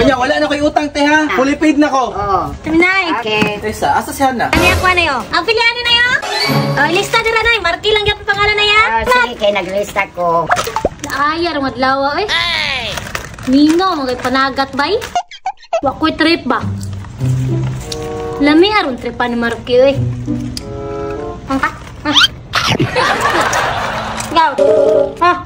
Unya, wala na ko'y utang, te ha. Fully paid na ko. Oo. Kami, Nay. Okay. Tessa, asa si Hana? Ano yung kuha na yo? Ang pilihan na yo? Oh, lista dira, Nay. Marky lang yung pangalan na ya. Ah, sige, kay naglista ko. Naayar ang adlaw, eh. Mingaw, mga panagat, bay. Wako'y trip ba? Lami aron tripa ni Marky, eh. Angka? Ah. Ikaw. Ah.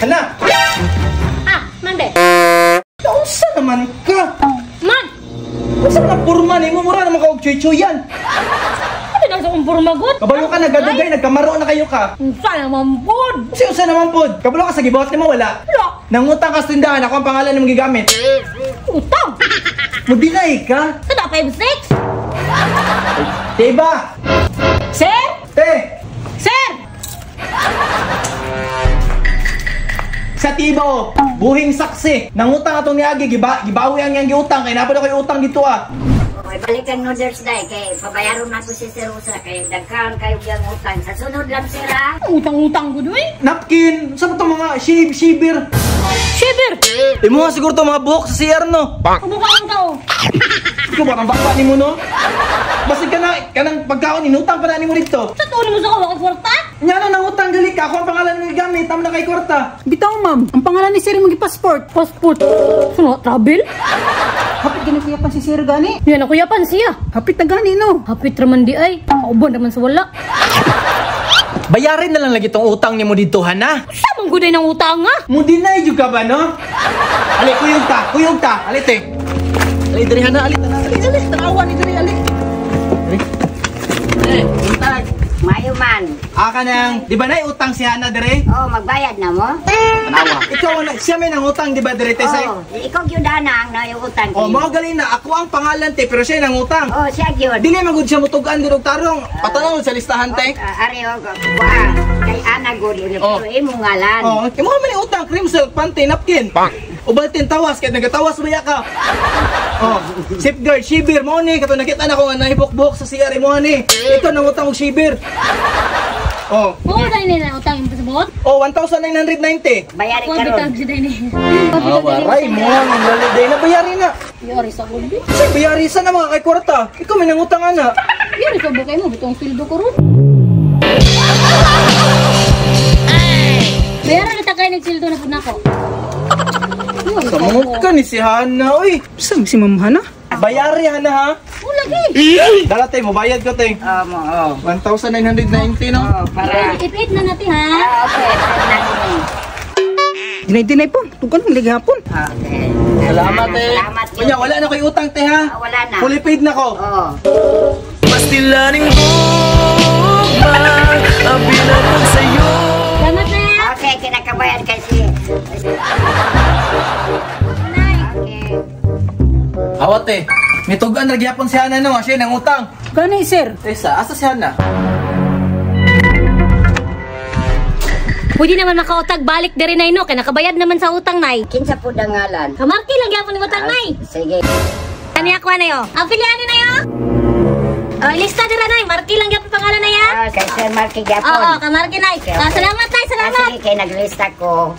Hana! Ah, man, be. Nausa naman ka? Man! Unsa man ang purma nimo? Mura naman ka og chuy-chuy yan. Ano na sa akong purmagot? Kabalo ka, nagadugay, nagkamaro na kayo ka. Unsa naman pod? Kasi unsa naman pod? Kabalo ka sa gibuhat nimo wala. Wala. Nangutang ka sa tindahan, ako ang pangalan nimo gigamit. Utang! Mo deny ka? Kada 5-6? Diba? Sir? Te! Sir! Sa tiba o, buhing saksi. Nangutang atong niagi, gibawi ang iyang giutang kay napad ako'y utang dito ah. Okay, balik ang noodles dai kay pabayaron na ko si Sir Usa kay daghan kayo yang utang. Sa sunod lang sir ha. Utang-utang ko doy. Napkin, sa ba itong mga shibir? Shibir! Imo nga siguro itong mga buhok sa CR no? Kabukaan ka oh. Ikaw ba ang bakba ni mo no? Basig ka na, kanang pagkaon, inutang pa na ni mo dito. Sa tuon mo sa kawa kay kwarta? Nya no, nangutang gali ka, ako ang pangalan mo gigamit, tama na kay kwarta. Bitaw ma'am, ang pangalan ni sir imong passport. Passport. Sino, travel? Hapit gani kuya pan si sir gani. Yan ako yapan siya. Hapit na gani no. Hapit raman di ay. Kauban raman sa wala. Bayarin na lang lagi tong utang ni mo dito, Hana. Sa mong guday ng utang nga? Mo deny jud ka ba no? Ali, kuyog ta, kuyog ta. Ali te. Ali diri Hana, ali ali ali, tanawa ni diri ali. Diri. Eh, utang. Mayo man. Aka nang, di ba nay utang si Hana dire? Oh, magbayad na mo? Tanawa. Ikaw na, siya may nangutang di ba dire te say? Oh, ikaw gyud ana ang naay utang. Oh, mao gali na ako ang pangalan te pero siya nangutang. Oh, siya gyud. Dili man gud siya mutugan diri og tarong. Patanaw sa listahan te. Oh, ari og kuha kay ana gud Oh. pero imong ngalan. Oh, imo man ni utang cream silk panty napkin. Ubaltin tawas kay nagatawas ba ka? Oh, safeguard shibir mo ni kato nakita na ko nga nahibok-bok sa CR mo ni. Ikaw nangutang og shibir. Oh. Oo, dahil nila utang yung pasabot. Oh, 1,990. Bayari Kuha karon. bitag siya dahil ni. Ah, waray mo ang lali day na bayari na. Yari sa kundi. Kasi bayari sa na mga kay kwarta. Ikaw may nangutang ana. Yari sa bukay mo, bitong sildo ko ron. Bayaran na takay nagsildo na po na ko. Samok ka ni si Hana, oy. Sa si ma'am Hana? Bayari Hana ha. Wala lagi. Dala te, mobayad ko te. Oh, mo oh. 1,990 no. Oh, para. Ipit na natin ha. Ah, okay. Na ko ni. Dinay-dinay po, tugan ang lagi hapon. Okay. Salamat eh. Salamat yun. Unya, wala na ko'y utang te ha. Ah, wala na. Fully paid na ko. Oh. Pastilaning gugma ang pinatag sa'yo. Salamat na. Okay, kinakabayan kay si. Nay. Okay. Awat eh. Mitugan ra gyapon si Hana no, siya nang utang. Gani sir. Tessa, asa si Hana? Pwede naman makautag balik diri nay no kay nakabayad naman sa utang nay. Kinsa pud ang ngalan? Kamarki lang gyapon ni utang nay. Sige. Kani ako na yo. Ang pilihan na yo. Oh, lista dira nay, Marky lang gyapon pangalan na ya. Ah, kay Sir Marky gyapon. Oo, kamarki nay. Okay, Ah, okay. salamat nay, Ah, salamat. sige, kay naglista ko.